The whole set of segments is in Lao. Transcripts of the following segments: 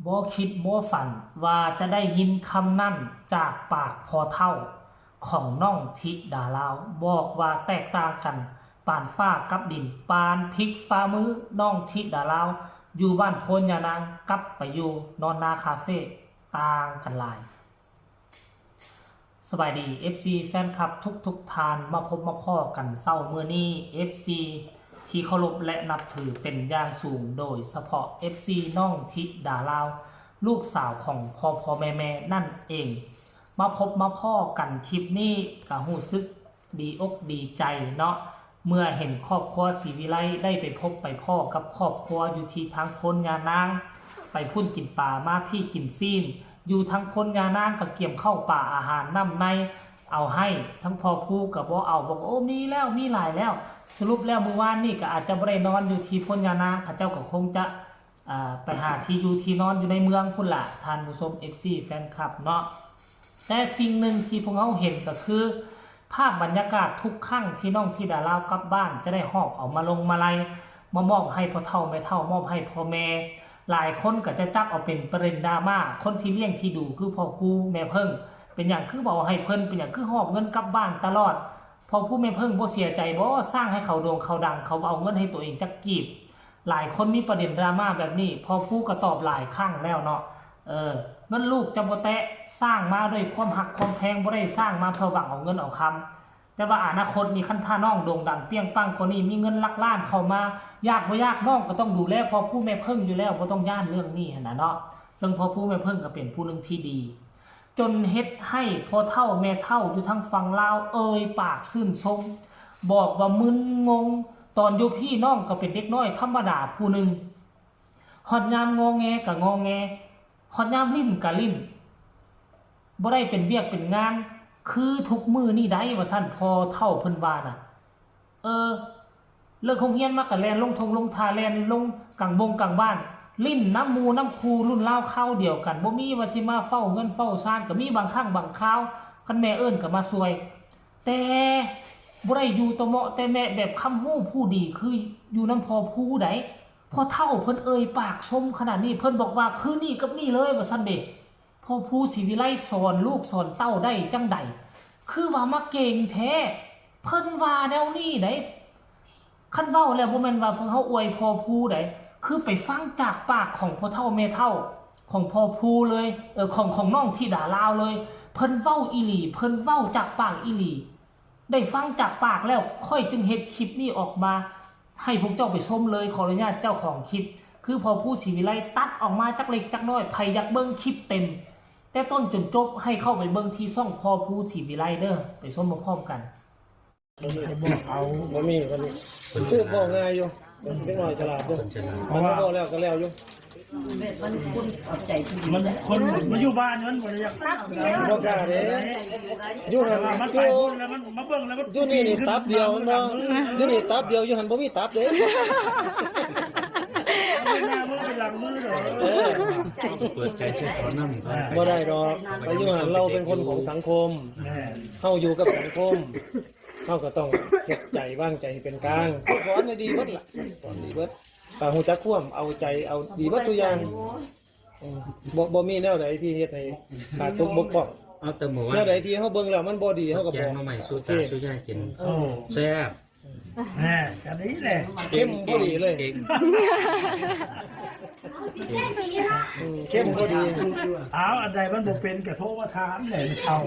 ບໍ່ຄິດບໍ່ຝັນວ່າຈະໄດ້ຍິນຄຳນັ້ນຈາກປາກພໍ່ເຖົ້າຂອງນ້ອງທິດາລາວ, ບອກວ່າແຕກຕ່າງກັນປານຟ້າກັບດິນ, ປານພິກຝ່າມື. ນ້ອງທິດາລາວຢູ່ບ້ານໂພນຍານາງ, ກັບໄປຢູ່ນອນນາຄາເຟ, ຕ່າງກັນຫຼາຍ. ສະບາຍດີ ເອັຟຊີ ແຟນຄລັບທຸກໆທ່ານ, ມາພົບມາພໍ້ກັນເຊົ້າມື້ນີ້ ເອັຟຊີ ທີ່ເຄົາລົບ ແລະ ນັບຖືເປັນຢ່າງສູງ, ໂດຍສະເພາະ ເອັຟຊີ ນ້ອງທິດາລາວ ລູກສາວຂອງພໍ່ໆແມ່ໆນັ້ນເອງ. ມາພົບມາພໍ້ກັນຄລິບນີ້ກະຮູ້ສຶກດີອົກດີໃຈເນາະ, ເມື່ອເຫັນຄອບຄົວສີວິໄລໄດ້ໄປພົບໄປພໍ້ກັບຄອບຄົວຢູ່ທີ່ທາງໂພນຍານາງ, ໄປພຸ້ນກິນປາ, ມາພີ້ກິນຊີ້ນ, ຢູ່ທາງໂພນຍານາງກະກຽມເຂົ້າປາອາຫານນ້ຳໃນເອົາໃຫ້, ທາງພໍ່ພູກະບໍ່ເອົາ, ບອກ ໂອ້ ມີແລ້ວ ມີຫຼາຍແລ້ວ. ສະຫຼຸບແລ້ວມື້ວານນີ້ກະອາດຈະບໍ່ໄດ້ນອນຢູ່ທີ່ໂພນຍານາງ, ເຂົາເຈົ້າກະຄົງຈະ ອ່າ ໄປຫາທີ່ຢູ່ທີ່ນອນຢູ່ໃນເມືອງພຸ້ນລະ ທ່ານຜູ້ຊົມ ເອັຟຊີ ແຟນຄລັບເນາະ. ແຕ່ສິ່ງໜຶ່ງທີ່ພວກເຮົາເຫັນກະຄື ພາບບັນຍາກາດທຸກຄັ້ງທີ່ນ້ອງທິດາລາວກັບບ້ານ ຈະໄດ້ຫອບເອົາມາລົງມາໄລ ມາມອບໃຫ້ພໍ່ເຖົ້າແມ່ເຖົ້າ, ມອບໃຫ້ພໍ່ແມ່. ຫຼາຍຄົນກະຈະຈັບເອົາເປັນປະເດັນດຣາມາ, ຄົນທີ່ລ້ຽງທີ່ດູຄືພໍ່ພູແມ່ເພິ່ງ, ເປັນຫຍັງຄືບໍ່ເອົາໃຫ້ເພິ່ນ, ເປັນຫຍັງຄືຫອບເງິນກັບບ້ານຕະຫຼອດ? ພໍ່ພູແມ່ເພິ່ງບໍ່ເສຍໃຈບໍ່? ສ້າງໃຫ້ເຂົາໂດ່ງເຂົາດັງ, ເຂົາບໍ່ເອົາເງິນໃຫ້ໂຕເອງຈັກກີບ. ຫຼາຍຄົນມີປະເດັນດຣາມາແບບນີ້, ພໍ່ພູກະຕອບຫຼາຍຄັ້ງແລ້ວເນາະ. ເອີ ເງິນລູກຈະບໍ່ແຕະ, ສ້າງມາດ້ວຍຄວາມຮັກຄວາມແພງ, ບໍ່ໄດ້ສ້າງມາເພື່ອຫວັງເອົາເງິນເອົາຄຳ. ແຕ່ວ່າອະນາຄົດນີ້ ຄັນຖ້ານ້ອງໂດ່ງດັງປ່ຽງປັງກວ່ານີ້, ມີເງິນຫຼັກລ້ານເຂົ້າມາ, ຢາກບໍ່ຢາກນ້ອງກະຕ້ອງດູແລພໍ່ພູແມ່ເພິ່ງຢູ່ແລ້ວ, ບໍ່ຕ້ອງຢ້ານເລື່ອງນີ້ຫັ້ນນະເນາະ. ເຊິ່ງພໍ່ພູແມ່ເພິ່ງກະເປັນຜູ້ໜຶ່ງທີ່ດີ ຈົນເຮັດໃຫ້ພໍ່ເຖົ້າແມ່ເຖົ້າຢູ່ທາງຝັ່ງລາວເອີ່ຍປາກຊື່ນຊົມ, ບອກວ່າມຶນງົງ. ຕອນຢູ່ພີ້ນ້ອງກະເປັນເດັກນ້ອຍທຳມະດາຜູ້ໜຶ່ງ, ຮອດຍາມງໍແງກະງໍແງ, ຮອດຍາມຫຼິ້ນກະຫຼິ້ນ, ບໍ່ໄດ້ເປັນວຽກເປັນງານຄືທຸກມື້ນີ້ໃດ໋ ວ່າຊັ້ນ ພໍ່ເຖົ້າເພິ່ນວ່ານະ. ເອີ ເລີກໂຮງຮຽນມາກະແລ່ນລົງທົ່ງລົງທ່າ, ແລ່ນລົງກາງບົງກາງບ້ານ, ຫຼິ້ນນຳໝູ່ນຳຄູ່ລຸ້ນລາວຄາວດຽວກັນ, ບໍ່ມີວ່າຊິມາເຝົ້າເຮືອນເຝົ້າຊານ, ກະມີບາງຄັ້ງບາງຄາວ ຄັນແມ່ເອີ້ນກະມາຊ່ວຍ. ແຕ່ບໍ່ໄດ້ຢູ່ຕະເມາະແຕ່ແມະແບບຄຳຮູ້ຜູ້ດີຄືຢູ່ນຳພໍ່ພູໃດ໋. ພໍ່ເຖົ້າເພິ່ນເອີ່ຍປາກຊົມຂະໜາດນີ້, ເພິ່ນບອກວ່າຄືນີ້ກັບນີ້ເລີຍ ວ່າຊັ້ນເດ. ພໍ່ພູສີວິໄລສອນລູກສອນເຕົ້າໄດ້ຈັ່ງໃດ? ຄືວ່າມາເກັ່ງແທ້, ເພິ່ນວ່າແນວນີ້ໃດ໋. ຄັນເວົ້າແລ້ວບໍ່ແມ່ນວ່າພວກເຮົາອວຍພໍ່ພູໃດ໋, ຄືໄປຟັງຈາກປາກຂອງພໍ່ເຖົ້າແມ່ເຖົ້າຂອງພໍ່ພູເລີຍ, ເອີ ຂອງ ຂອງນ້ອງທິດາລາວເລີຍ. ເພິ່ນເວົ້າອີ່ຫຼີ, ເພິ່ນເວົ້າຈາກປາກອີ່ຫຼີ. ໄດ້ຟັງຈາກປາກແລ້ວ ຂ້ອຍຈຶ່ງເຮັດຄລິບນີ້ອອກມາໃຫ້ພວກເຈົ້າໄປຊົມເລີຍ. ຂໍອະນຸຍາດເຈົ້າຂອງຄລິບ ຄືພໍ່ພູສີວິໄລ ຕັດອອກມາຈັກເລັກຈັກນ້ອຍ. ໃຜຢາກເບິ່ງຄລິບເຕັມແຕ່ຕົ້ນຈົນຈົບ ໃຫ້ເຂົ້າໄປເບິ່ງທີ່ຊ່ອງພໍ່ພູສີວິໄລເດີ, ໄປຊົມພ້ອມໆກັນ. ໃຫ້ບອກເອົາ ບໍ່ມີ ບໍ່ມີ ຄືບອກງ່າຍຢູ່. ເດັກນ້ອຍສະຫຼາດຢູ່ ມັນເວົ້າແລ້ວກະແລ້ວຢູ່. ມັນຄົນເອົາໃຈຜູ້ ມັນຄົນ ມັນຢູ່ບ້ານມັນບໍ່ໄດ້ຢາກຕັບ ບໍ່ກ້າເດ້. ຢູ່ຫັ້ນ ມັນໄປພຸ້ນແລ້ວ ມັນມາເບິ່ງແລ້ວ ຢູ່ນີ້ນີ້ຕັບດຽວແມ່ນບໍ່? ຢູ່ນີ້ຕັບດຽວ ຢູ່ຫັ້ນບໍ່ມີຕັບເດ້. ເອີ ເປີດໃຈໃສ່ເຂົານຳ ບໍ່ໄດ້ດອກ. ໄປຢູ່ຫັ້ນ ເຮົາເປັນຄົນຂອງສັງຄົມ ເຮົາຢູ່ກັບສັງຄົມ. ເຮົາກະຕ້ອງເຮັດໃຈວາງໃຈໃຫ້ເປັນກາງ. ສອນໃຫ້ດີເບິດລະ ສອນດີເບິດ. ກະຮູ້ຈັກຄວາມເອົາໃຈເອົາດີເບິດທຸກຢ່າງ. ບໍ່ ບໍ່ມີແນວໃດທີ່ເຮັດໃຫ້ຂາດຕົກບົກຜ່ອງ. ເອົາແຕ່ມື້ວານ ແນວໃດທີ່ເຮົາເບິ່ງແລ້ວມັນບໍ່ດີ ເຮົາກະບອກ. ແກງໜໍ່ໄມ້ສູ່ຕາສູ່ຍາຍກິນ ໂອ້ ແຊບ. ແນ່ ກະດີແຫຼະ ເຄັມພໍດີເລີຍ ເກັ່ງ ເຄັມພໍດີ. ເອົາ ອັນໃດມັນບໍ່ເປັນກະໂທມາຖາມແຫຼະ ແມ່ເຖົ້າ.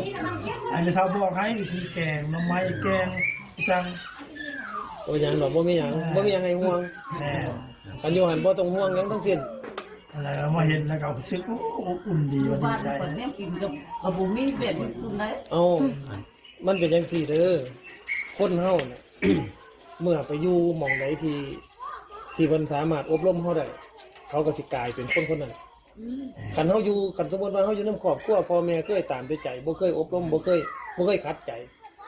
ໃຫ້ແມ່ເຖົ້າບອກໃຫ້ວິທີແກງໜໍ່ໄມ້ ແກງຈັ່ງ. ໂອ້ ຫຍັງດອກ ບໍ່ມີຫຍັງ ບໍ່ມີຫຍັງໃຫ້ຫ່ວງ. ແນ່ ຄັນຢູ່ຫັ້ນບໍ່ຕ້ອງຫ່ວງຫຍັງທັງສິ້ນ. ອັນໃດມາເຫັນແລ້ວກະຮູ້ສຶກ ໂອ້ ອົບອຸ່ນດີ ດີໃຈ. ແນວກິນກະ ກະບໍ່ມີແບບອື່ນໃດ. ເອົາ ມັນເປັນຈັ່ງຊີ້ເດີ ຄົນເຮົານະ ເມື່ອໄປຢູ່ໝ່ອງໃດທີ່ ທີ່ເພິ່ນສາມາດອົບຮົມເຮົາໄດ້ ເຂົາກະຊິກາຍເປັນຄົນຄົນນັ້ນ. ຄັນເຮົາຢູ່ ຄັນສົມມຸດວ່າເຮົາຢູ່ນຳຄອບຄົວ ພໍ່ແມ່ເຄີຍຕາມແຕ່ໃຈ ບໍ່ເຄີຍອົບຮົມ ບໍ່ເຄີຍ ບໍ່ເຄີຍຂັດໃຈ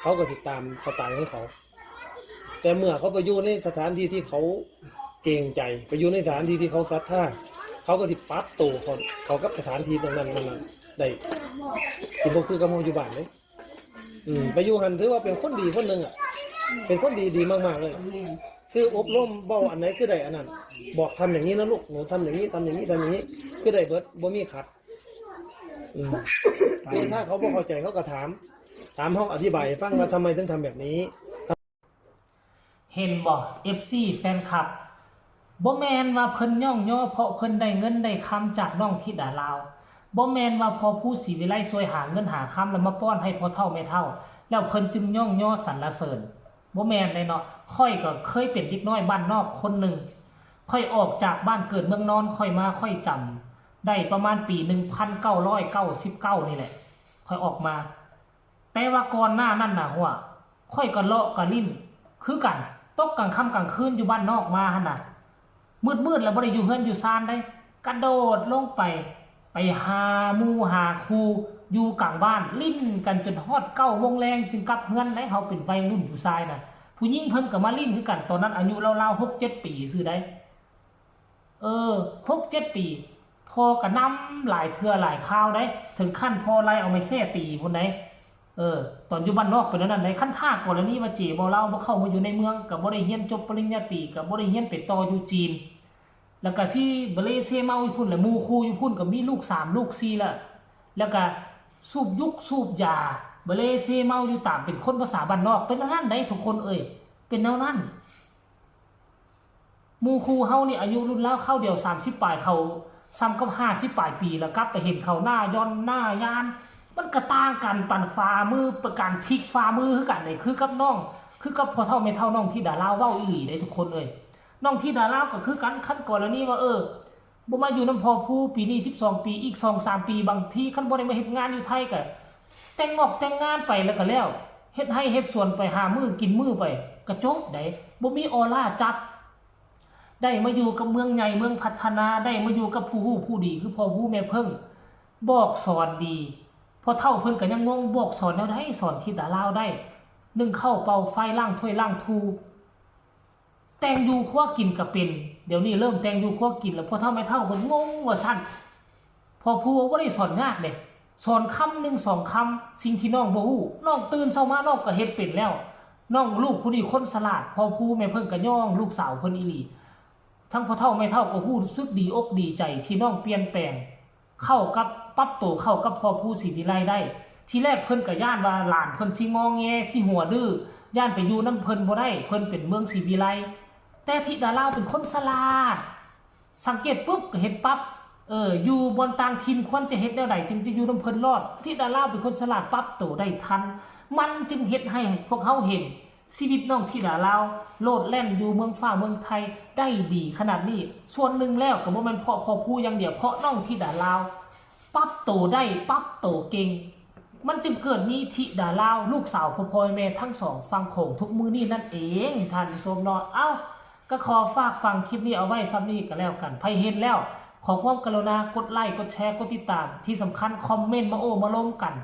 ເຂົາກະຊິຕາມສະໄຕຂອງເຂົາ. ແຕ່ເມື່ອເຂົາໄປຢູ່ໃນສະຖານທີ່ທີ່ເຂົາເກງໃຈ ໄປຢູ່ໃນສະຖານທີ່ທີ່ເຂົາສັດທາ ເຂົາກະຊິປັບໂຕເຂົ້າ ເຂົ້າກັບສະຖານທີ່ນັ້ນໆໄດ້ ຊິບໍ່ຄືກັບເຮົາຢູ່ບ້ານເດ້. ອືມ ໄປຢູ່ຫັ້ນຖືວ່າເປັນຄົນດີຄົນໜຶ່ງອະ ເປັນຄົນດີ ດີມາກໆເລີຍ. ແມ່ນ ຄືອົບຮົມ ເວົ້າອັນໃດຄືໄດ້ອັນນັ້ນ ບອກ ທຳຢ່າງນີ້ນະລູກ ໜູທຳຢ່າງນີ້ ທຳຢ່າງນີ້ ທຳຢ່າງນີ້. ຄືໄດ້ເບິດ ບໍ່ມີຂັດ. ອືມ ແຕ່ຖ້າເຂົາບໍ່ເຂົ້າໃຈ ເຂົາກໍຖາມ ຖາມເຮົາອະທິບາຍໃຫ້ຟັງວ່າທຳໄມເຖິງທຳແບບນີ້. ເຫັນບໍ່ ເອັຟຊີ ແຟນຄລັບ? ບໍ່ແມ່ນວ່າເພິ່ນຍ້ອງຍໍເພາະເພິ່ນໄດ້ເງິນໄດ້ຄຳຈາກນ້ອງທິດາລາວ, ບໍ່ແມ່ນວ່າພໍ່ພູສີວິໄລຊ່ວຍຫາເງິນຫາຄຳແລ້ວມາປ້ອນໃຫ້ພໍ່ເຖົ້າແມ່ເຖົ້າ ແລ້ວເພິ່ນຈຶ່ງຍ້ອງຍໍສັນລະເສີນ. ບໍ່ແມ່ນເດ້ເນາະ. ຂ້ອຍກໍເຄີຍເປັນເດັກນ້ອຍບ້ານນອກຄົນໜຶ່ງ. ຂ້ອຍອອກຈາກບ້ານເກີດເມືອງນອນຂ້ອຍມາ, ຂ້ອຍຈຳໄດ້ປະມານປີໜຶ່ງພັນເກົ້າຮ້ອຍເກົ້າສິບເກົ້ານີ້ແຫຼະ ຂ້ອຍອອກມາ. ແຕ່ວ່າກ່ອນໜ້ານັ້ນນະ ຫົວ ຂ້ອຍກໍເລາະກະຫຼິ້ນຄືກັນ, ຕົກກາງຄ່ຳກາງຄືນຢູ່ບ້ານນອກມາຫັ້ນນະ. ມືດໆແລ້ວບໍ່ໄດ້ຢູ່ເຮືອນຢູ່ຊານໃດ, ກະໂດດລົງໄປ ໄປຫາໝູ່ຫາຄູ່ຢູ່ກາງບ້ານ, ຫຼິ້ນກັນຈົນຮອດເກົ້າໂມງແລງຈຶ່ງກັບເຮືອນໃດ. ເຮົາເປັນໄວລຸ້ນຜູ້ຊາຍນະ, ຜູ້ຍິງເພິ່ນກໍມາຫຼິ້ນຄືກັນ, ຕອນນັ້ນອາຍຸລາວໆຫົກເຈັດປີຊື່ໃດ. ເອີ ຫົກເຈັດປີ, ພໍ່ກໍນຳຫຼາຍເທື່ອຫຼາຍຄາວໃດ, ເຖິງຂັ້ນພໍ່ໄລ່ເອົາໄມ້ແສ້ຕີພຸ້ນໃດ. ເອີ ຕອນຢູ່ບ້ານນອກເປັນແນວນັ້ນໃດ. ຄັນຖ້າກໍລະນີວ່າເຈບໍ່ລາວບໍ່ເຂົ້າມາຢູ່ໃນເມືອງ, ກໍບໍ່ໄດ້ຮຽນຈົບປະລິນຍາຕີ, ກໍບໍ່ໄດ້ຮຽນໄປຕໍ່ຢູ່ຈີນ, ແລ້ວກໍຊິບະເລເຊເມົາຢູ່ພຸ້ນແຫຼະ, ໝູ່ຄູ່ຢູ່ພຸ້ນກໍມີລູກສາມລູກສີ່ແລ້ວ, ແລ້ວກໍສູບຍຸກສູບຢາ, ບະເລເຊເມົາຢູ່ຕາມເປັນຄົນພາສາບ້ານນອກ. ເປັນແນວນັ້ນໃດທຸກຄົນເອີຍ, ເປັນແນວນັ້ນ. ໝູ່ຄູ່ເຮົານີ້ອາຍຸລຸ້ນລາວຄາວດຽວສາມສິບປາຍ, ເຂົາສ່ຳກັບຫ້າສິບປາຍປີ ແລ້ວກັບໄປເຫັນເຂົາໜ້າຢ່ອນໜ້າຍານ, ມັນກະຕ່າງກັນປານຝ່າມື, ປານການພິກຝ່າມືຄືກັນເດ້. ຄືກັບນ້ອງ, ຄືກັບພໍ່ເຖົ້າແມ່ເຖົ້ານ້ອງທິດາລາວເວົ້າອີ່ຫຼີເດ້ທຸກຄົນເອີຍ. ນ້ອງທິດາລາວກໍຄືກັນ, ຄັນກໍລະນີວ່າ ເອີ ບໍ່ມາຢູ່ນຳພໍ່ພູ, ປີນີ້ສິບສອງປີ, ອີກສອງສາມປີ ບາງທີຄັນບໍ່ໄດ້ມາເຮັດງານຢູ່ໄທ ກໍແຕ່ງງອກແຕ່ງງານໄປແລ້ວກໍແລ້ວ, ເຮັດໄຮ່ເຮັດສວນໄປ, ຫາມື້ກິນມື້ໄປ ກະຈົບໃດ. ບໍ່ມີອໍລາຈັບ. ໄດ້ມາຢູ່ກັບເມືອງໃຫຍ່ເມືອງພັດທະນາ, ໄດ້ມາຢູ່ກັບຜູ້ຮູ້ຜູ້ດີຄືພໍ່ພູແມ່ເພິ່ງ, ບອກສອນດີ. ພໍ່ເຖົ້າເພິ່ນກໍຍັງງົງ, ບອກສອນແນວໃດ, ສອນທິດາລາວໄດ້, ໜຶ້ງເຂົ້າເປົ່າໄຟ, ລ້າງຖ້ວຍລ້າງຖູ່. ແຕ່ງຢູ່ຄົວກິນກໍເປັນ, ດຽວນີ້ເລີ່ມແຕ່ງຢູ່ຄົວກິນແລ້ວ, ພໍ່ເຖົ້າແມ່ເຖົ້າເພິ່ນງົງວ່າຊັ້ນ. ພໍ່ພູບໍ່ໄດ້ສອນຍາກເດ້, ສອນຄຳໜຶ່ງສອງຄຳ, ສິ່ງທີ່ນ້ອງບໍ່ຮູ້, ນ້ອງຕື່ນເຊົ້າມານ້ອງກໍເຮັດເປັນແລ້ວ. ນ້ອງລູກຜູ້ນີ້ຄົນສະຫຼາດ, ພໍ່ພູແມ່ເພິ່ງກໍຍ້ອງລູກສາວເພິ່ນອີ່ຫຼີ. ທັງພໍ່ເຖົ້າແມ່ເຖົ້າກໍຮູ້ສຶກດີອົກດີໃຈທີ່ນ້ອງປ່ຽນແປງ ເຂົ້າກັບ ປັບໂຕເຂົ້າກັບພໍ່ພູສີວິໄລໄດ້. ທີແລກເພິ່ນກໍຢ້ານວ່າຫຼານເພິ່ນຊິງໍແງ ຊິຫົວດື້, ຢ້ານໄປຢູ່ນຳເພິ່ນບໍ່ໄດ້, ເພິ່ນເປັນເມືອງສີວິໄລ. ແຕ່ທິດາລາວເປັນຄົນສະຫຼາດ, ສັງເກດປຶບກໍເຮັດປັບ. ເອີ ຢູ່ບ່ອນຕ່າງຖິ່ນຄວນຈະເຮັດແນວໃດຈຶ່ງຈະຢູ່ນຳເພິ່ນລອດ. ທິດາລາວເປັນຄົນສະຫຼາດ, ປັບໂຕໄດ້ທັນ, ມັນຈຶ່ງເຮັດໃຫ້ພວກເຮົາເຫັນ ຊີວິດນ້ອງທິດາລາວໂລດແລ່ນຢູ່ເມືອງຟ້າເມືອງໄທໄດ້ດີຂະໜາດນີ້. ສ່ວນໜຶ່ງແລ້ວກໍບໍ່ແມ່ນເພາະພໍ່ພູຢ່າງດຽວ, ເພາະນ້ອງທິດາລາວປັບໂຕໄດ້, ປັບໂຕເກັ່ງ, ມັນຈຶ່ງເກີດມີທິດາລາວ ລູກສາວພໍ່ພໍ່ແມ່ທັງສອງຝັ່ງໂຂງທຸກມື້ນີ້ນັ້ນເອງ ທ່ານຜູ້ຊົມເນາະ. ເອົ້າ ກໍຂໍຝາກຝັງຄລິບນີ້ເອົາໄວ້ສ່ຳນີ້ກໍແລ້ວກັນ. ໃຜເຫັນແລ້ວ ຂໍຄວາມກະລຸນາກົດໄລ, ກົດແຊ, ກົດຕິດຕາມ, ທີ່ສຳຄັນຄອມເມັນມາໂອ້ມາລົມກັນ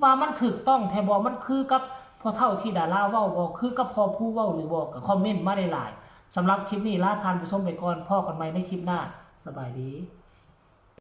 ວ່າມັນຖືກຕ້ອງແທ້ບໍ່, ມັນຄືກັບພໍ່ເຖົ້າທິດາລາວເວົ້າບໍ່, ຄືກັບພໍ່ພູເວົ້າຫຼືບໍ່, ກໍຄອມເມັນມາຫຼາຍໆ. ສຳລັບຄລິບນີ້ລາທ່ານຜູ້ຊົມໄປກ່ອນ, ພໍ້ກັນໃໝ່ໃນຄລິບໜ້າ. ສະບາຍດີ.